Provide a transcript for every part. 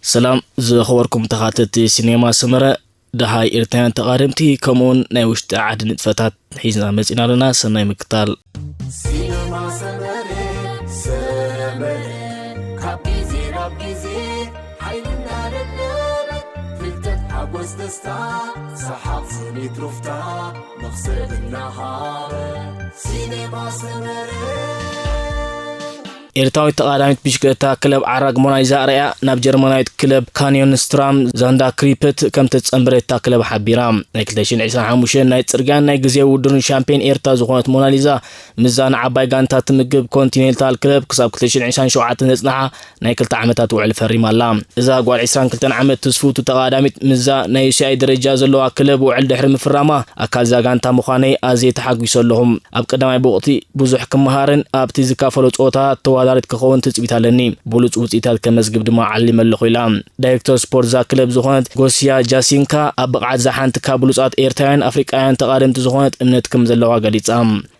ሰላም ዝኸበርኩም ተኻተቲ ሲኔማ ሰመረ፣ ደሃይ ኤርትራውያን ተቓደምቲ ከምኡውን ናይ ውሽጢ ዓዲ ንጥፈታት ሒዝና መጺና ኣለና። ሰናይ ምክታል። ሲኔማ ሰመረ፣ ሰመረ፣ ካብ ግዜ ናብ ግዜ ሓይሊ እናደለበ፣ ፍልጠት፣ ሓጎስ፣ ደስታ፣ ሰሓቕ፣ ስኒት፣ ሩፍታ፣ መኽሰብ እናሃበ፣ ሲኔማ ሰመረ። ኤርትራዊት ተቓዳሚት ብሽክለታ ክለብ ዓራግ ሞናሊዛ ኣርኣያ ናብ ጀርመናዊት ክለብ ካንዮን ስትራም ዛንዳ ክሪፕት ከም ተጸንበረ እታ ክለብ ሓቢራ። ናይ ክልተ ሽሕን ዕስራን ሓሙሽተን ናይ ጽርግያን ናይ ግዜ ውድድርን ሻምፒዮን ኤርትራ ዝኾነት ሞናሊዛ፣ ምስዛ ንዓባይ ጋንታ ትምግብ ኮንቲኔንታል ክለብ ክሳብ ክልተ ሽሕን ዕስራን ሸውዓተን ዘጽንሓ ናይ ክልተ ዓመታት ውዕል ፈሪማ ኣላ። እዛ ጓል ዕስራን ክልተን ዓመት ትስፍውቲ ተቓዳሚት ምስዛ ናይ ዩሲኣይ ደረጃ ዘለዋ ክለብ ውዕል ድሕሪ ምፍራማ፣ ኣካል እዛ ጋንታ ምዃነይ ኣዝየ ተሓጒሰ ኣለኹ። ኣብ ቀዳማይ ብወቕቲ ብዙሕ ክመሃርን ኣብቲ ዝካፈሎ ጸወታ ተወዳዳሪት ክኸውን ትጽቢት ኣለኒ። ብሉጽ ውጽኢታት ከመዝግብ ድማ ዓሊመ ኣለኹ ኢላ። ዳይሬክተር ስፖርት እዛ ክለብ ዝኾነት ጎስያ ጃሲንካ፣ ኣብ ብቕዓት እዛ ሓንቲ ካብ ብሉጻት ኤርትራውያን ኣፍሪቃውያን ተቓደምቲ ዝኾነት እምነት ከም ዘለዋ ገሊጻ።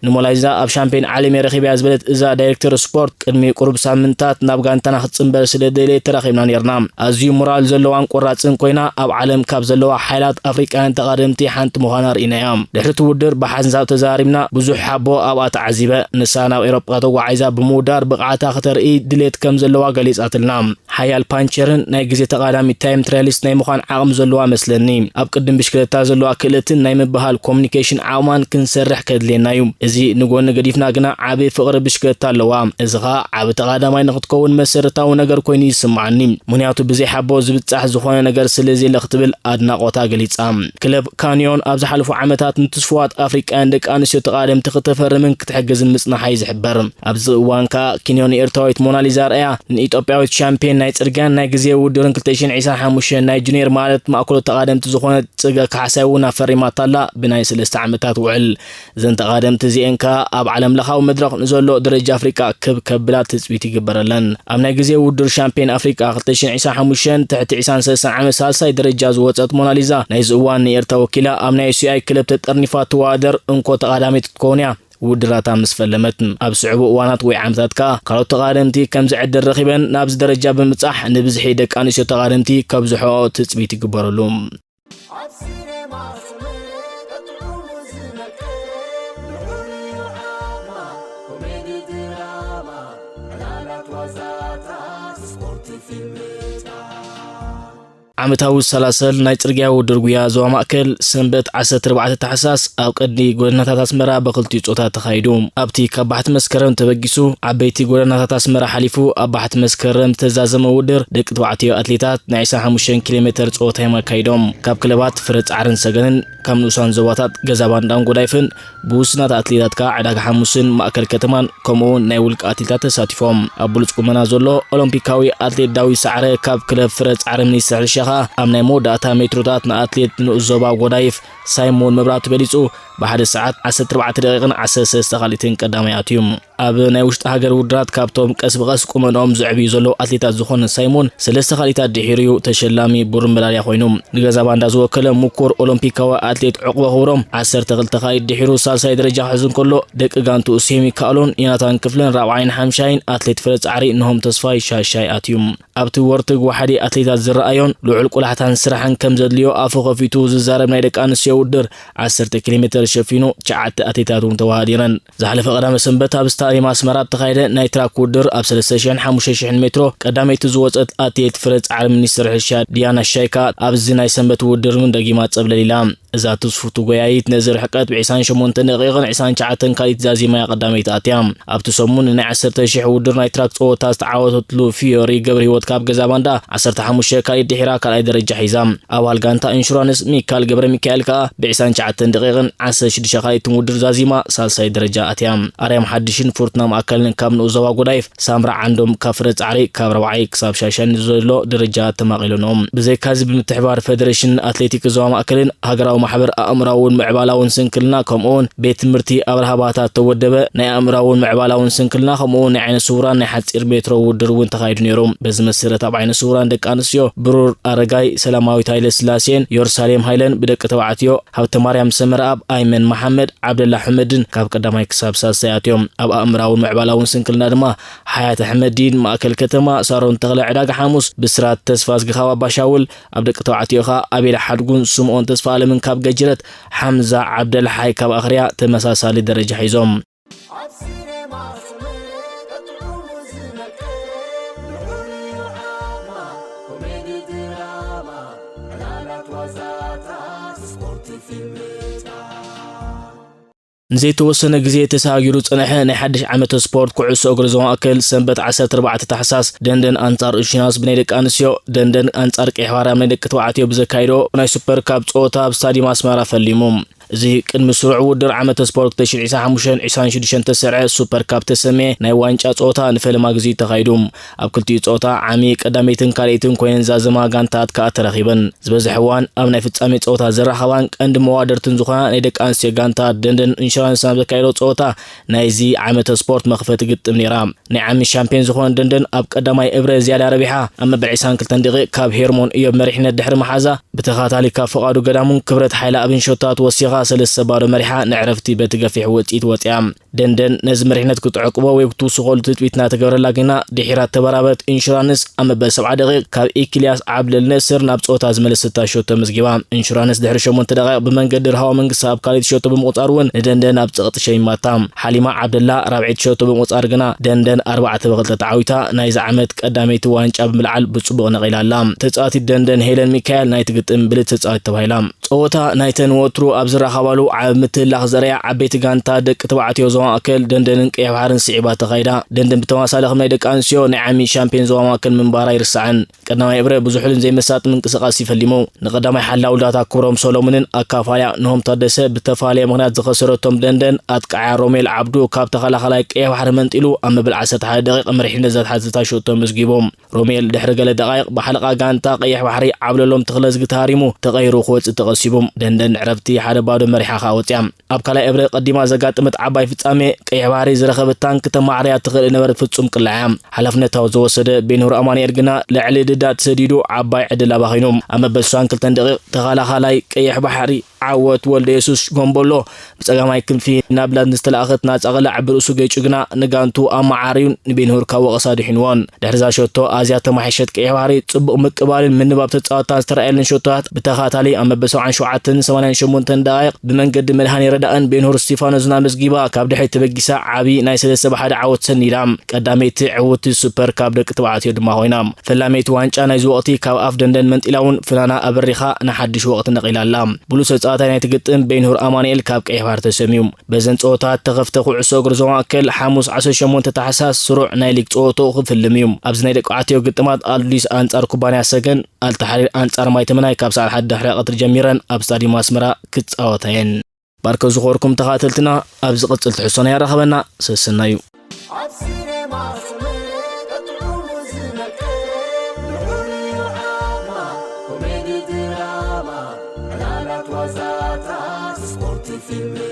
ንሞናሊዛ ኣብ ሻምፒዮን ዓለም እየ ረኺበያ ዝበለት እዛ ዳይሬክተር ስፖርት፣ ቅድሚ ቁሩብ ሳምንታት ናብ ጋንታና ክትጽንበር ስለ ደለየት ተራኺብና ነይርና። ኣዝዩ ሞራል ዘለዋን ቆራጽን ኮይና፣ ኣብ ዓለም ካብ ዘለዋ ሓይላት ኣፍሪቃውያን ተቓደምቲ ሓንቲ ምዃና ርኢናያ። ድሕሪ እቲ ውድድር ብሓንሳብ ተዛሪብና፣ ብዙሕ ሓቦ ኣብኣ ተዓዚበ። ንሳ ናብ ኤውሮጳ ተጓዒዛ ብምውዳር ብቕዓታ ክተርኢ ድሌት ከም ዘለዋ ገሊጻትልና። ሓያል ፓንቸርን ናይ ግዜ ተቓዳሚት ታይም ትራያሊስት ናይ ምዃን ዓቕሚ ዘለዋ መስለኒ። ኣብ ቅድም ብሽክለታ ዘለዋ ክእለትን ናይ ምብሃል ኮሙኒኬሽን ዓቕማን ክንሰርሕ ከድልየና እዩ። እዚ ንጎኒ ገዲፍና ግና ዓቢ ፍቕሪ ብሽክለታ ኣለዋ። እዚ ኸኣ ዓቢ ተቓዳማይ ንኽትከውን መሰረታዊ ነገር ኮይኑ ይስምዓኒ። ምኽንያቱ ብዘይ ሓቦ ዝብጻሕ ዝኾነ ነገር ስለ ዘየለ ክትብል ኣድናቖታ ገሊጻ። ክለብ ካንዮን ኣብ ዝሓለፉ ዓመታት ንትስፉዋት ኣፍሪቃውያን ደቂ ኣንስትዮ ተቓደምቲ ክተፈርምን ክትሕግዝን ምጽናሓ እዩ ዝሕበር። ኣብዚ እዋን ከኣ ኪንዮን ኤርትራዊት ሞናሊዛ ኣርኣያ ንኢትዮጵያዊት ሻምፒዮን ናይ ጽርግያን ናይ ግዜ ውድድርን ክልተ ሽሕን ዕስራን ሓሙሽተን ናይ ጁኒየር ማለት ማእከሎት ተቓደምቲ ዝኾነት ጽገ ካሕሳይ እውን ኣፈሪማታ ኣላ ብናይ ሰለስተ ዓመታት ውዕል። እዘን ተቓደምቲ እዚኤን ከኣ ኣብ ዓለም ለኻዊ መድረኽ ንዘሎ ደረጃ ኣፍሪቃ ክብ ከብላ ትጽቢት ይግበረለን። ኣብ ናይ ግዜ ውድድር ሻምፒዮን ኣፍሪቃ ክልተ ሽሕን ዕስራን ሓሙሽተን ትሕቲ ዕስራን ሰለስተን ዓመት ሳልሳይ ደረጃ ዝወጸት ሞናሊዛ ናይዚ እዋን ንኤርትራ ወኪላ ኣብ ናይ ዩሲኣይ ክለብ ተጠርኒፋ ትወዳደር እንኮ ተቓዳሚት ክትከውን እያ። ውድድራታ ምስ ፈለመት፣ ኣብ ዝስዕቡ እዋናት ወይ ዓመታት ከኣ ካልኦት ተቓደምቲ ከምዚ ዕድል ረኺበን ናብዚ ደረጃ ብምብጻሕ ንብዝሒ ደቂ ኣንስትዮ ተቓደምቲ ከብዝሖ ትጽቢት ይግበረሉ። ኣብ ሲኔማ ሰመረ ቀጥዑ ዝነቅል፣ ንዑ ርኢዩ ዓማ፣ ኮሜዲ፣ ድራማ፣ ዕላላት፣ ዋዛታት፣ ስፖርት፣ ፊልምታት። ዓመታዊ ዝሰላሰል ናይ ጽርግያ ውድድር ጉያ ዞባ ማእከል ሰንበት ዓሰርተ ኣርባዕተ ታሕሳስ ኣብ ቀንዲ ጎደናታት ኣስመራ ብኽልቲኡ ጾታ ተኻይዱ። ኣብቲ ካብ ባሕቲ መስከረም ተበጊሱ ዓበይቲ ጎደናታት ኣስመራ ሓሊፉ ኣብ ባሕቲ መስከረም ዝተዛዘመ ውድድር ደቂ ተባዕትዮ ኣትሌታት ናይ ዕስራን ሓሙሽተን ኪሎ ሜተር ጸወታ እዮም ኣካይዶም። ካብ ክለባት ፍረ ጻዕርን ሰገንን፣ ካብ ንኡሳን ዞባታት ገዛባንዳን ጎዳይፍን ብውሱናት ኣትሌታት ከኣ ዕዳጋ ሓሙስን ማእከል ከተማን ከምኡውን ናይ ውልቂ ኣትሌታት ተሳቲፎም። ኣብ ብሉጽ ቁመና ዘሎ ኦሎምፒካዊ ኣትሌት ዳዊት ሳዕረ ካብ ክለብ ፍረ ጻዕሪ ሚኒስትሪ ሕርሻ ከኣ ኣብ ናይ መወዳእታ ሜትሮታት ንኣትሌት ንኡስ ዞባ ጎዳይፍ ሳይሞን መብራቱ በሊጹ ብሓደ ሰዓት ዓሰርተ ኣርባዕተ ደቂቕን ዓሰርተ ሰለስተ ካልኢትን ቀዳማይ ኣትዩ። ኣብ ናይ ውሽጢ ሃገር ውድድራት ካብቶም ቀስ ብቐስ ቁመንኦም ዝዕብዩ ዘለዉ ኣትሌታት ዝኾነ ሳይሞን ሰለስተ ካልኢታት ድሒሩ እዩ ተሸላሚ ብሩር መዳልያ ኮይኑ። ንገዛ ባንዳ ዝወከለ ምኩር ኦሎምፒካዊ ኣትሌት ዕቑበ ክብሮም ዓሰርተ ክልተ ካልኢት ድሒሩ ሳልሳይ ደረጃ ክሕዝ እንከሎ፣ ደቂ ጋንትኡ ሴሚ ካእሎን ዮናታን ክፍለን ራብዓይን ሓምሻይን፣ ኣትሌት ፍረ ጻዕሪ እንሆም ተስፋይ ሻሻይ ኣትዩ። ኣብቲ ወርትግ ዋሕዲ ኣትሌታት ዝረኣዮን ልዑል ቆላሕታን ስራሕን ከም ዘድልዮ ኣፉ ከፊቱ ዝዛረብ ናይ ደቂ ኣንስትዮ ውድድር ዓሰርተ ኪሎ ሜተር ሸፊኑ ትሽዓተ ኣትሌታት እውን ተወዳዲረን። ዝሓለፈ ቀዳመ ሰንበት ኣብ ስታድየም ኣስመራ ኣብ ተኻየደ ናይ ትራክ ውድድር ኣብ ሰለስተ ሽሕን ሓሙሽተ ሽሕን ሜትሮ ቀዳመይቲ ዝወጸት ኣትሌት ፍረ ጻዕሪ ሚኒስትሪ ሕርሻ ዲያና ሻይካ ኣብዚ ናይ ሰንበት ውድድር እውን ደጊማ ጸብለል ኢላ። እዛ ትስፉቲ ጎያይት ነዚ ርሕቀት ብዒስራን ሸሞንተን ደቂቕን ዒስራን ትሽዓተን ካልኢት ዛዚማ እያ ቀዳመይቲ ኣትያ። ኣብቲ ሰሙን ናይ ዓሰርተ ሽሕ ውድድር ናይ ትራክ ጸወታ ዝተዓወተትሉ ፊዮሪ ገብረህይወት ካብ ገዛ ባንዳ ዓሰርተ ሓሙሽተ ካልኢት ድሒራ ካልኣይ ደረጃ ሒዛ። ኣባል ጋንታ ኢንሹራንስ ሚካል ገብረ ሚካኤል ከኣ ብዒስራን ትሽዓተን ደቂቕን ዓሰርተ ሽዱሽተ ካልኢትን ውድድር ዛዚማ ሳልሳይ ደረጃ ኣትያ። ኣርያም ሓድሽን ፉርትና ማእከልን ካብ ንኡስ ዞባ ጎዳይፍ፣ ሳምራ ዓንዶም ካብ ፍረ ጻዕሪ ካብ ራብዓይ ክሳብ ሻሻይ ንዘሎ ደረጃ ተማቒለንኦም። ብዘይካዚ ብምትሕባር ፈደሬሽን ኣትሌቲክስ ዞባ ማእከልን ሃገራዊ ማሕበር ኣእምራውን ምዕባላውን ስንክልና ከምኡውን ቤት ትምህርቲ ኣብርሃ ባታ እተወደበ ናይ ኣእምራውን ምዕባላውን ስንክልና ከምኡውን ናይ ዓይነ ስውራን ናይ ሓጺር ሜትሮ ውድድር እውን ተኻይዱ ነይሩ። በዚ መሰረት ኣብ ዓይነ ስውራን ደቂ ኣንስትዮ ብሩር ኣረጋይ ሰላማዊት ሃይለ ስላሴን ዮርሳሌም ሃይለን፣ ብደቂ ተባዕትዮ ሃብተማርያም ሰመረኣብ፣ ኣይመን መሓመድ፣ ዓብደላ ሕመድን ካብ ቀዳማይ ክሳብ ሳልሳይ ኣትዮም። ኣብ ኣእምራውን ምዕባላውን ስንክልና ድማ ሓያት ኣሕመዲን፣ ማእከል ከተማ፣ ሳሮን ተኽለ፣ ዕዳጋ ሓሙስ፣ ብስራት ተስፋዝጊ ካብ ኣባሻውል፣ ኣብ ደቂ ተባዕትዮ ኸኣ ኣቤል ሓድጉን ስምኦን ተስፋኣለምን ካብ ገጅረት፣ ሓምዛ ዓብደልሓይ ካብ ኣኽርያ ተመሳሳሊ ደረጃ ሒዞም። ኣብ ሲኔማ ስምዒት ጥዑሙ ዝነቅል፣ ንዑ ርኢዮ ዓማ፣ ኮሜዲ ድራማ፣ ዕላላት ዋዛታት፣ ስፖርት ፊልም ጥራይ። ንዘይተወሰነ ግዜ ተሰሃጊሩ ዝጸንሐ ናይ ሓድሽ ዓመት ስፖርት ኩዕሶ እግሪ ዞባ ማእከል ሰንበት ዓሰርተ ኣርባዕተ ታሕሳስ ደንደን ኣንጻር እሽናስ ብናይ ደቂ ኣንስትዮ፣ ደንደን ኣንጻር ቀይሕ ባሕሪ ኣብ ናይ ደቂ ተባዕትዮ ብዘካይዶ ናይ ሱፐር ካፕ ጸወታ ኣብ ስታዲየም ኣስመራ ፈሊሙ። እዚ ቅድሚ ስሩዕ ውድድር ዓመተ ስፖርት ክልተ ሽሕን ዕስራን ሓሙሽተን ዕስራን ሽዱሽተን ዝተሰርዐ ሱፐር ካፕ ተሰምየ ናይ ዋንጫ ጸወታ ንፈለማ ግዜ ተኻይዱ። ኣብ ክልቲኡ ጸወታ ዓሚ ቀዳመይትን ካልኣይትን ኮይነን ዛዘማ ጋንታት ከኣ ተረኺበን። ዝበዝሕ እዋን ኣብ ናይ ፍጻሜ ጸወታ ዝራኸባን ቀንዲ መዋደርትን ዝኾና ናይ ደቂ ኣንስትዮ ጋንታ ደንደን ኢንሹራንስ ኣብ ዘካየዶ ጸወታ ናይዚ ዓመተ ስፖርት መኽፈቲ ግጥም ነይራ። ናይ ዓሚ ሻምፒዮን ዝኾነ ደንደን ኣብ ቀዳማይ እብረ ዝያዳ ረቢሓ ኣብ መበል ዕስራን ክልተን ደቂቕ ካብ ሄርሞን እዮብ መሪሕነት ድሕሪ መሓዛ ብተኻታሊ ካብ ፍቓዱ ገዳሙን ክብረት ሓይለ ኣብን ሾታት ወሲኻ ሰለስተ ባዶ መሪሓ ንዕረፍቲ በቲ ገፊሕ ውጽኢት ወጺኣ። ደንደን ነዚ መሪሕነት ክትዕቅቦ ወይ ክትውስኸሉ ትጽቢት እናተገበረላ ግና ድሒራ ተበራበረት። ኢንሹራንስ ኣብ መበል ሰብዓ ደቂቕ ካብ ኢክልያስ ዓብደል ነስር ናብ ጸወታ ዝመለሰታ ሾቶ መዝጊባ። ኢንሹራንስ ድሕሪ ሸሞንተ ደቂቕ ብመንገዲ ርሃዋ መንግስቲ ኣብ ካልኣይቲ ሸቶ ብምቑጻር እውን ንደንደን ኣብ ጸቕጢ ሸሚማታ። ሓሊማ ዓብደላ ራብዐይቲ ሸቶ ብምቑጻር ግና ደንደን ኣርባዕተ ብኽልተ ተዓዊታ ናይዚ ዓመት ቀዳመይቲ ዋንጫ ብምልዓል ብጽቡቕ ነቒላ ኣላ። ተጻዋቲት ደንደን ሄለን ሚካኤል ናይቲ ግጥም ብልጽቲ ተጻዋቲት ተባሂላ። ጸወታ ናይተን ወትሩ ኣብ ዝራኸባሉ ዓቢ ምትህልላኽ ዘርእያ ዓበይቲ ጋንታ ደቂ ተባዕትዮ ዞባ ማእከል ደንደንን ቀይሕ ባሕርን ስዒባ ተኻይዳ። ደንደን ብተመሳሳሊ ከም ናይ ደቂ ኣንስትዮ ናይ ዓሚ ሻምፒዮን ዞባ ማእከል ምንባራ ኣይርሳዕን። ቀዳማይ እብረ ብዙሕ ሕሉን ዘይመሳጥ ምንቅስቓስ ይፈሊሙ። ንቀዳማይ ሓላው ዳታ ክብሮም ሰሎሞንን ኣካፋልያ ንሆም ታደሰ ብተፈላለየ ምኽንያት ዝኸሰረቶም ደንደን ኣጥቃዕያ ሮሜል ዓብዱ ካብ ተኸላኻላይ ቀይሕ ባሕሪ መንጢሉ ኣብ መበል ዓሰርተ ሓደ ደቂቕ መሪሕነት ዘትሓዘታ ሸቶ መዝጊቦም። ሮሜል ድሕሪ ገለ ደቓይቕ ብሓለቓ ጋንታ ቀይሕ ባሕሪ ዓብለሎም ተኽለዝጊ ተሃሪሙ ተቐይሩ ክወጽእ ተቐሲቡ። ደንደን ዕረፍቲ ሓደ ባዶ መሪሓ ከኣ ወጽያ። ኣብ ካልኣይ እብረ ቀዲማ ዘጋጠመት ዓባይ ፍጻሜ ቀይሕ ባሕሪ ዝረኸበታን ክተማዕርያ ትኽእል ነበረት ፍጹም ቅላዕ እያ። ሓላፍነታዊ ዝወሰደ ቤንሁር ኣማኑኤል ግና ልዕሊ ድዳ ተሰዲዱ ዓባይ ዕድል ኣባኺኑ። ኣብ መበል ሱሳን ክልተን ደቂቕ ተኸላኻላይ ቀይሕ ባሕሪ ዓወት ወልደ የሱስ ጎምቦሎ ብጸጋማይ ክንፊ ናብ ላን ዝተላእኸት ናጻ ቅላዕ ብርእሱ ገይጩ ግና ንጋንቱ ኣመዓርዩ ንቤንሁር ካብ ወቐሳ ድሒንዎን። ድሕሪ እዛ ሸቶ ኣዝያ ተማሓሸት ቀይሕ ባሕሪ ጽቡቕ ምቅባልን ምንባብ ተጻወትታን ዝተራእየለን ሸቶታት ብተኻታሊ ኣብ መበል ሰብዓን ሸውዓተን ሰማንያን ሸሞንተን ደቓይቕ ብመንገዲ መድሃኔ ረዳእን ቤንሁር ስቲፋኖዝን ኣመዝጊባ ካብ ድሕሪት ተበጊሳ ዓቢ ናይ ሰለስተ ብሓደ ዓወት ሰኒዳ። ቀዳመይቲ ዕውቲ ሱፐር ካብ ደቂ ተባዕትዮ ድማ ኮይና። ፈላመይቲ ዋንጫ ናይዚ ወቕቲ ካብ ኣፍ ደንደን መንጢላ እውን ፍናና ኣበሪኻ ንሓድሽ ወቕቲ ነቒላ ኣላ። ብሉጽ ተጻዋታይ ናይቲ ግጥም ቤንሁር ኣማኑኤል ካብ ቀይሕ ባሕሪ ተሰምዩ። በዘን ጸወታት ተኸፍተ ኩዕሶ እግሪ ዞባ ማእከል ሓሙስ ዓሰርተ ሸሞንተ ታሕሳስ ስሩዕ ናይ ሊግ ጸወታኡ ክፍልም እዩ። ኣብዚ ናይ ደቂ ተባዕትዮ ግጥማት ኣልዱሊስ ኣንጻር ኩባንያ ሰገን፣ ኣልተሓሪር ኣንጻር ማይ ተመናይ ካብ ሰዓት ሓደ ድሕሪ ቀትሪ ጀሚረን ኣብ ስታዲየም ኣስመራ ክጻወታ እየን። ባርከ ዝኾርኩም ተኻተልትና ኣብ ዝቕጽል ትሕዝቶና የራኸበና። ሰሰናዩ። ኣብ ሲኔማ ስምዒት ጥዑሙ ዝነቅል፣ ንዑ ርኢዮ ዓማ፣ ኮሜዲ ድራማ፣ ዕላላት ዋዛታት፣ ስፖርት ፊልም